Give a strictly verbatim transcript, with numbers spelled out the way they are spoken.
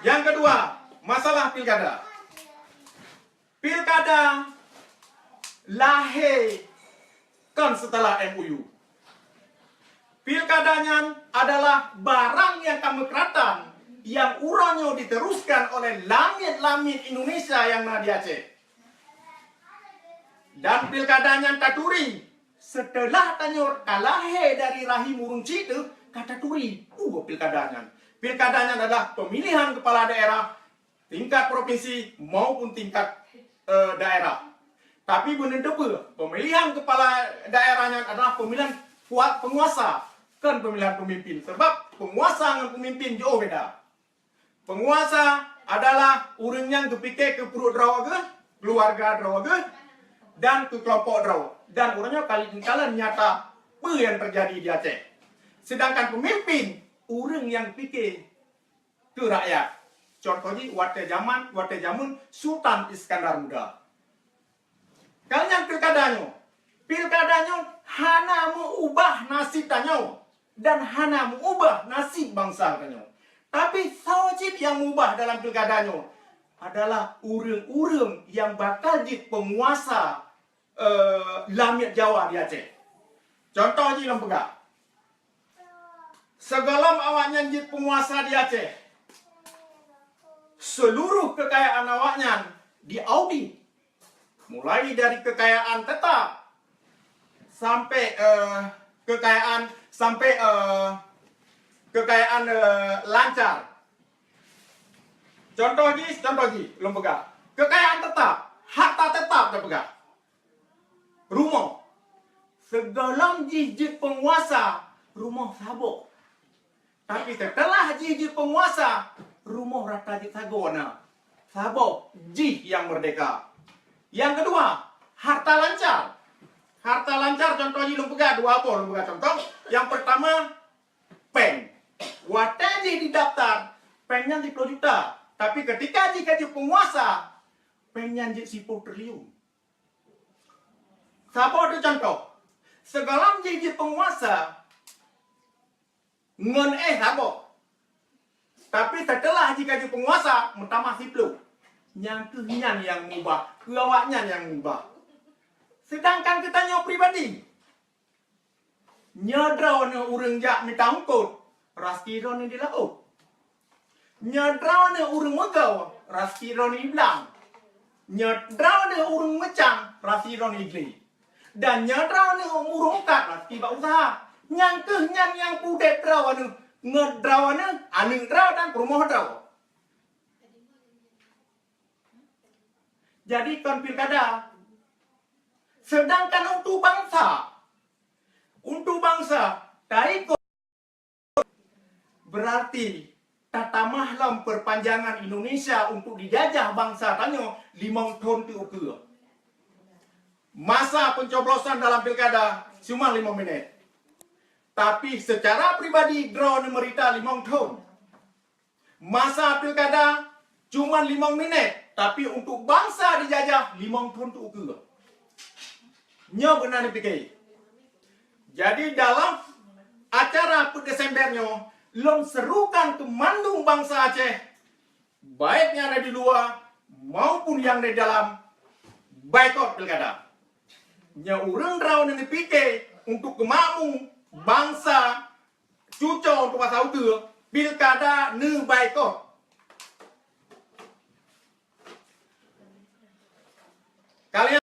Nyang keudua, masalah pilkada. Pilkada lahé kon seuteulah M O U. Pilkada nyan adalah barang nyang ka meukeuratan nyang uroe nyoe diteruskan oleh lamiet-lamiet Indonesia nyang na di Aceh. Dan pilkada nyan taturi, seuteulah tanyoe ka lahé dari rahim ureuëng chik teuh, ka taturi peue pilkada nyan. Pilkada nyan adalah pemilihan kepala daerah tingkat provinsi maupun tingkat, eh, daerah. Tapi beuneuteupeu, pemilihan kepala daerah nyan adalah pemilihan kua-, penguasa, kon pemilihan pemimpin. Sebab penguasa ngon pemimpin jiôh beda. Penguasa adalah ureuëng nyang geupike keu pruet droe geuh, keuluwarga droe geuh, dan keu keulompok droe. Dan ureuëng nyoe kali-, kalon nyata peue nyang teujadi di Aceh. Sedangkan pemimpin, ureuëng nyang pike keu rakyat. Contoh jih, watée jaman, watée jameun Sultan Iskandar Muda. Ka nyan pilkada nyoe. Pilkada nyoe hana meuubah nasib tanyoe dan hana meuubah nasib bansa tanyoe. Tapi soe cit nyang meuubah dalam pilkada nyoe adalah ureuëng-ureuëng nyang bakal jeuet peunguasa, eh, lamiet Jawa di Aceh. Contoh jih lôn peugah. Sigohlom awaknyan jeuet peunguasa di Aceh, seuluruh keukayaan awaknyan diaudit. Mulai dari keukayaan tetap sampai, eh, keukayaan sampai, eh, keukayaan, eh, lancar. Contoh jih, contoh jih, lôn peugah. Keukayaan tetap, harta tetap tapeugah. Rumoh. Sigohlom jih jeuet peunguasa, rumoh saboh. Tapi seuteulah jih jeuet peunguasa, rumoh rata jeuet sagoe na. Saboh jih nyang meurdeka. Nyang keudua, harta lancar. Harta lancar contoh jih lôn peugah dua boh, lôn peugah contoh. Nyang peurtama, péng. Watée jih didaftar, péng nyan siploh juta. Tapi keutika jih ka jeuet peunguasa, péng nyan jeuet siploh triliun. Saboh teuh contoh, sigohlom jih jeuet peunguasa ngon éh saboh. Tapi seuteulah jih ka jeuet peunguasa, meutamah siploh. Nyang kheueh nyan nyang meuubah, keu awaknyan nyang meuubah. Seudangkan geutanyoe pribadi, nyoe droeneuh ureuëng jak mita eungkôt, raseuki droeneuh di laôt. Nyoe droeneuh ureuëng meugoe, raseuki droeneuh di blang. Nyoe droeneuh ureuëng meucang, raseuki droeneuh di glé. Dan nyoe droeneuh ureuëng mukat, raseuki bak useuha. Nyang kheueh nyan nyang peudeb droeneuh, ngon droeneuh, aneuëk droe dan peurumoh droe. Jadi kon pilkada. Sedangkan untuk bansa, untuk bansa, taikot berarti tatamah lom perpanjangan Indonesia untuk dijajah bansa tanyoe limong thon teuh ukeue. Masa pencoblosan dalam pilkada cuma lima menit. Tapi secara pribadi droeneuh meurita limong thon. Masa pilkada cuma limong menit, tapi untuk bansa dijajah limong thon teuh ukeue. Nyoe beuna neupiké. Jadi dalam acara peuet Desember nyoe, lôn serukan keu mandum bansa Aceh, baik nyang ada di luwa maupun nyang ada di dalam, baikot pilkada. Nyoe ureuëng droeneuh neupiké untuk keumakmu bansa cuco untuk masa ukeue, pilkada neubaikot. Kalian